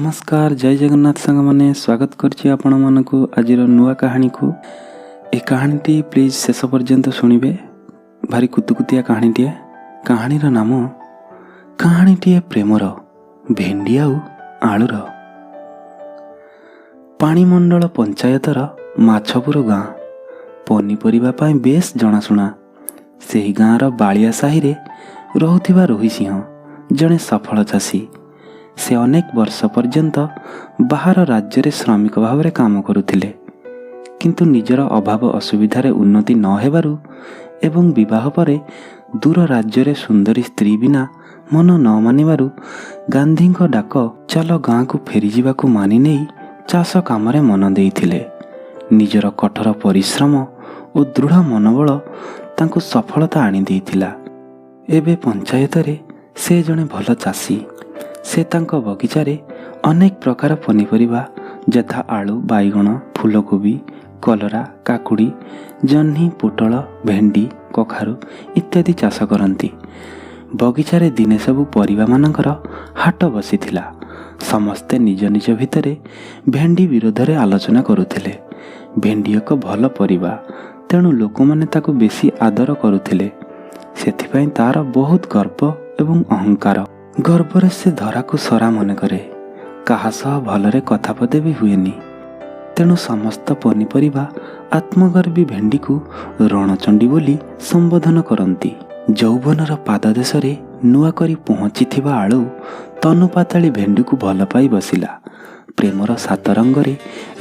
ନମସ୍କାର, ଜୟ ଜଗନ୍ନାଥ ସାଙ୍ଗମାନେ। ସ୍ୱାଗତ କରୁଛି ଆପଣମାନଙ୍କୁ ଆଜିର ନୂଆ କାହାଣୀକୁ। ଏ କାହାଣୀଟି ପ୍ଲିଜ୍ ଶେଷ ପର୍ଯ୍ୟନ୍ତ ଶୁଣିବେ। ଭାରି କୁତୁକୁତିଆ କାହାଣୀଟିଏ। କାହାଣୀର ନାମ କାହାଣୀଟିଏ ପ୍ରେମର, ଭେଣ୍ଡି ଆଉ ଆଳୁର। ପାଣିମଣ୍ଡଳ ପଞ୍ଚାୟତର ମାଛପୁର ଗାଁ ପନିପରିବା ପାଇଁ ବେଶ ଜଣାଶୁଣା। ସେହି ଗାଁର ବାଳିଆ ସାହିରେ ରହୁଥିବା ରୋହି ସିଂହ ଜଣେ ସଫଳ ଚାଷୀ। ସେ ଅନେକ ବର୍ଷ ପର୍ଯ୍ୟନ୍ତ ବାହାର ରାଜ୍ୟରେ ଶ୍ରମିକ ଭାବରେ କାମ କରୁଥିଲେ। କିନ୍ତୁ ନିଜର ଅଭାବ ଅସୁବିଧାରେ ଉନ୍ନତି ନ ହେବାରୁ ଏବଂ ବିବାହ ପରେ ଦୂର ରାଜ୍ୟରେ ସୁନ୍ଦରୀ ସ୍ତ୍ରୀ ବିନା ମନ ନ ମାନିବାରୁ ଗାନ୍ଧୀଙ୍କ ଡାକ ଚାଲ ଗାଁକୁ ଫେରିଯିବାକୁ ମାନି ନେଇ ଚାଷ କାମରେ ମନ ଦେଇଥିଲେ। ନିଜର କଠୋର ପରିଶ୍ରମ ଓ ଦୃଢ଼ ମନୋବଳ ତାଙ୍କୁ ସଫଳତା ଆଣିଦେଇଥିଲା। ଏବେ ପଞ୍ଚାୟତରେ ସେ ଜଣେ ଭଲ ଚାଷୀ। ସେ ତାଙ୍କ ବଗିଚାରେ ଅନେକ ପ୍ରକାର ପନିପରିବା ଯଥା ଆଳୁ, ବାଇଗଣ, ଫୁଲକୋବି, କଲରା, କାକୁଡ଼ି, ଜହ୍ନି, ପୋଟଳ, ଭେଣ୍ଡି, କଖାରୁ ଇତ୍ୟାଦି ଚାଷ କରନ୍ତି। ବଗିଚାରେ ଦିନେ ସବୁ ପରିବାମାନଙ୍କର ହାଟ ବସିଥିଲା। ସମସ୍ତେ ନିଜ ନିଜ ଭିତରେ ଭେଣ୍ଡି ବିରୋଧରେ ଆଲୋଚନା କରୁଥିଲେ। ଭେଣ୍ଡି ଏକ ଭଲ ପରିବା, ତେଣୁ ଲୋକମାନେ ତାକୁ ବେଶୀ ଆଦର କରୁଥିଲେ। ସେଥିପାଇଁ ତାର ବହୁତ ଗର୍ବ ଏବଂ ଅହଙ୍କାର। ଗର୍ବରେ ସେ ଧରାକୁ ସରା ମନେ କରେ। କାହା ସହ ଭଲରେ କଥା ପଦେ ବି ହୁଏନି। ତେଣୁ ସମସ୍ତ ପନିପରିବା ଆତ୍ମଗର୍ବୀ ଭେଣ୍ଡିକୁ ରଣଚଣ୍ଡୀ ବୋଲି ସମ୍ବୋଧନ କରନ୍ତି। ଯୌବନର ପାଦଦେଶରେ ନୂଆ କରି ପହଞ୍ଚିଥିବା ଆଳୁ ତନୁ ପାତାଳି ଭେଣ୍ଡିକୁ ଭଲ ପାଇ ବସିଲା। ପ୍ରେମର ସାତ ରଙ୍ଗରେ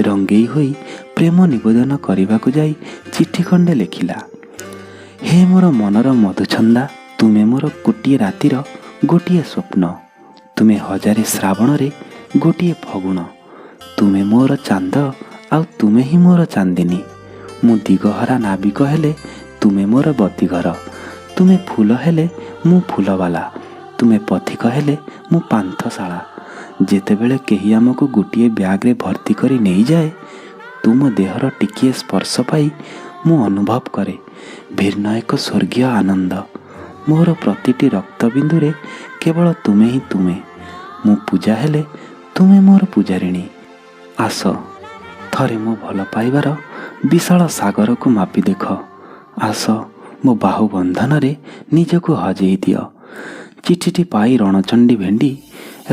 ରଙ୍ଗେଇ ହୋଇ ପ୍ରେମ ନିବେଦନ କରିବାକୁ ଯାଇ ଚିଠି ଖଣ୍ଡେ ଲେଖିଲା। ହେ ମୋର ମନର ମଧୁଛନ୍ଦା, ତୁମେ ମୋର ଗୋଟିଏ ରାତିର ଗୋଟିଏ ସ୍ୱପ୍ନ। ତୁମେ ହଜାରେ ଶ୍ରାବଣରେ ଗୋଟିଏ ଫଗୁଣ। ତୁମେ ମୋର ଚାନ୍ଦ, ଆଉ ତୁମେ ହିଁ ମୋର ଚାନ୍ଦିନୀ। ମୁଁ ଦିଗହରା ନାବିକ ହେଲେ ତୁମେ ମୋର ବତିଘର। ତୁମେ ଫୁଲ ହେଲେ ମୁଁ ଫୁଲବାଲା। ତୁମେ ପଥିକ ହେଲେ ମୁଁ ପାନ୍ଥଶାଳା। ଯେତେବେଳେ କେହି ଆମକୁ ଗୋଟିଏ ବ୍ୟାଗରେ ଭର୍ତ୍ତି କରି ନେଇଯାଏ, ତୁମ ଦେହର ଟିକିଏ ସ୍ପର୍ଶ ପାଇ ମୁଁ ଅନୁଭବ କରେ ଭିନ୍ନ ଏକ ସ୍ୱର୍ଗୀୟ ଆନନ୍ଦ। ମୋର ପ୍ରତିଟି ରକ୍ତବିନ୍ଦୁରେ କେବଳ ତୁମେ ହିଁ ତୁମେ। ମୁଁ ପୂଜା ହେଲେ ତୁମେ ମୋର ପୂଜାରିଣୀ। ଆସ, ଥରେ ମୋ ଭଲ ପାଇବାର ବିଶାଳ ସାଗରକୁ ମାପି ଦେଖ। ଆସ, ମୋ ବାହୁ ବନ୍ଧନରେ ନିଜକୁ ହଜେଇ ଦିଅ। ଚିଠିଟି ପାଇ ରଣଚଣ୍ଡୀ ଭେଣ୍ଡି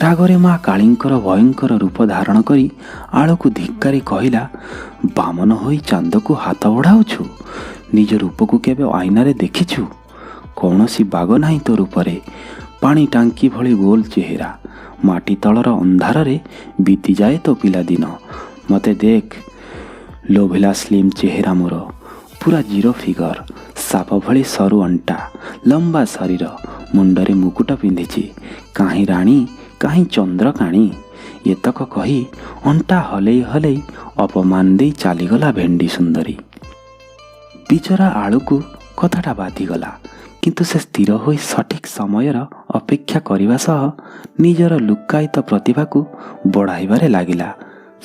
ରାଗରେ ମା କାଳୀଙ୍କର ଭୟଙ୍କର ରୂପ ଧାରଣ କରି ଆଳୁକୁ ଧିକ୍କାରି କହିଲା, ବାମନ ହୋଇ ଚାନ୍ଦକୁ ହାତ ବଢ଼ାଉଛୁ? ନିଜ ରୂପକୁ କେବେ ଆଇନାରେ ଦେଖିଛୁ? କୌଣସି ବାଗ ନାହିଁ ତୋ ରୂପରେ। ପାଣି ଟାଙ୍କି ଭଳି ଗୋଲ ଚେହେରା। ମାଟି ତଳର ଅନ୍ଧାରରେ ବିତିଯାଏ ତୋ ପିଲାଦିନ। ମତେ ଦେଖ, ଲୋଭିଲା ସ୍ଲିମ୍ ଚେହେରା ମୋର, ପୁରା ଜିରୋ ଫିଗର, ସାପ ଭଳି ସରୁ ଅଣ୍ଟା, ଲମ୍ବା ଶରୀର, ମୁଣ୍ଡରେ ମୁକୁଟ ପିନ୍ଧିଛି। କାହିଁ ରାଣୀ, କାହିଁ ଚନ୍ଦ୍ରକାଣୀ? ଏତକ କହି ଅଣ୍ଟା ହଲେଇ ହଲେଇ ଅପମାନ ଦେଇ ଚାଲିଗଲା ଭେଣ୍ଡି ସୁନ୍ଦରୀ। ବିଚରା ଆଳୁକୁ କଥାଟା ବାଧିଗଲା। କିନ୍ତୁ ସେ ସ୍ଥିର ହୋଇ ସଠିକ୍ ସମୟର ଅପେକ୍ଷା କରିବା ସହ ନିଜର ଲୁକ୍କାୟିତ ପ୍ରତିଭାକୁ ବଢ଼ାଇବାରେ ଲାଗିଲା।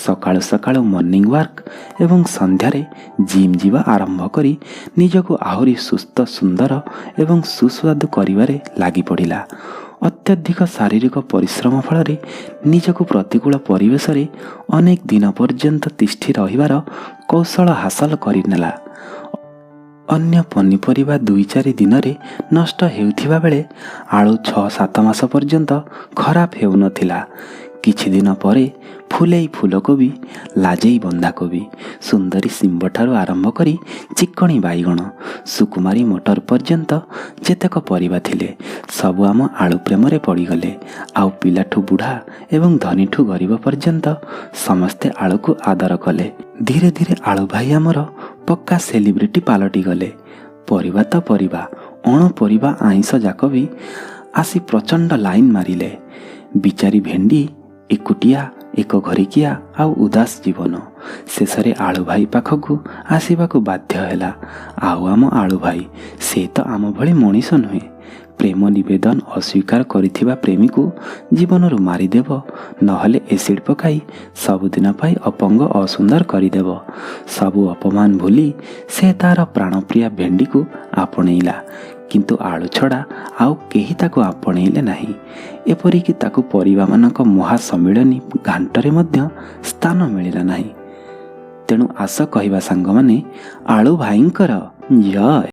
ସକାଳୁ ସକାଳୁ ମର୍ଣ୍ଣିଂ ୱାର୍କ ଏବଂ ସନ୍ଧ୍ୟାରେ ଜିମ୍ ଯିବା ଆରମ୍ଭ କରି ନିଜକୁ ଆହୁରି ସୁସ୍ଥ, ସୁନ୍ଦର ଏବଂ ସୁସ୍ୱାଦୁ କରିବାରେ ଲାଗିପଡ଼ିଲା। ଅତ୍ୟଧିକ ଶାରୀରିକ ପରିଶ୍ରମ ଫଳରେ ନିଜକୁ ପ୍ରତିକୂଳ ପରିବେଶରେ ଅନେକ ଦିନ ପର୍ଯ୍ୟନ୍ତ ତିଷ୍ଠି ରହିବାର କୌଶଳ ହାସଲ କରିନେଲା। ଅନ୍ୟ ପନିପରିବା 2-4 ଦିନରେ ନଷ୍ଟ ହେଉଥିବା ବେଳେ ଆଳୁ 6-7 ମାସ ପର୍ଯ୍ୟନ୍ତ ଖରାପ ହେଉନଥିଲା। କିଛି ଦିନ ପରେ ଫୁଲେଇ ଫୁଲକୋବି, ଲାଜେଇ ବନ୍ଧାକୋବି, ସୁନ୍ଦରୀ ଶିମ୍ବଠାରୁ ଆରମ୍ଭ କରି ଚିକ୍କଣି ବାଇଗଣ, ସୁକୁମାରୀ ମଟର ପର୍ଯ୍ୟନ୍ତ ଯେତେକ ପରିବା ଥିଲେ, ସବୁ ଆମ ଆଳୁ ପ୍ରେମରେ ପଡ଼ିଗଲେ। ଆଉ ପିଲାଠୁ ବୁଢ଼ା ଏବଂ ଧନୀଠୁ ଗରିବ ପର୍ଯ୍ୟନ୍ତ ସମସ୍ତେ ଆଳୁକୁ ଆଦର କଲେ। ଧୀରେ ଧୀରେ ଆଳୁ ଭାଇ ଆମର ପକ୍କା ସେଲିବ୍ରିଟି ପାଲଟିଗଲେ। ପରିବା ତ ପରିବା, ଅଣ ପରିବା ଆଇଁଷ ଯାକ ବି ଆସି ପ୍ରଚଣ୍ଡ ଲାଇନ୍ ମାରିଲେ। ବିଚାରୀ ଭେଣ୍ଡି ଏକୁଟିଆ, ଏକ ଘରିକିଆ ଆଉ ଉଦାସ ଜୀବନ। ଶେଷରେ ଆଳୁ ଭାଇ ପାଖକୁ ଆସିବାକୁ ବାଧ୍ୟ ହେଲା। ଆଉ ଆମ ଆଳୁ ଭାଇ, ସେ ତ ଆମ ଭଳି ମଣିଷ ନୁହେଁ। ପ୍ରେମ ନିବେଦନ ଅସ୍ୱୀକାର କରିଥିବା ପ୍ରେମୀକୁ ଜୀବନରୁ ମାରିଦେବ, ନହେଲେ ଏସିଡ୍ ପକାଇ ସବୁଦିନ ପାଇଁ ଅପଙ୍ଗ ଅସୁନ୍ଦର କରିଦେବ। ସବୁ ଅପମାନ ଭୁଲି ସେ ତାର ପ୍ରାଣପ୍ରିୟା ଭେଣ୍ଡିକୁ ଆପଣେଇଲା, କିନ୍ତୁ ଆଳୁ ଛଡ଼ା ଆଉ କେହି ତାକୁ ଆପଣେଇଲେ ନାହିଁ। ଏପରିକି ତାକୁ ପରିବାମାନଙ୍କ ମହାସମ୍ମିଳନୀ ଘାଣ୍ଟରେ ମଧ୍ୟ ସ୍ଥାନ ମିଳିଲା ନାହିଁ। ତେଣୁ ଆସ କହିବା ସାଙ୍ଗମାନେ, ଆଳୁ ଭାଇଙ୍କର ଜୟ।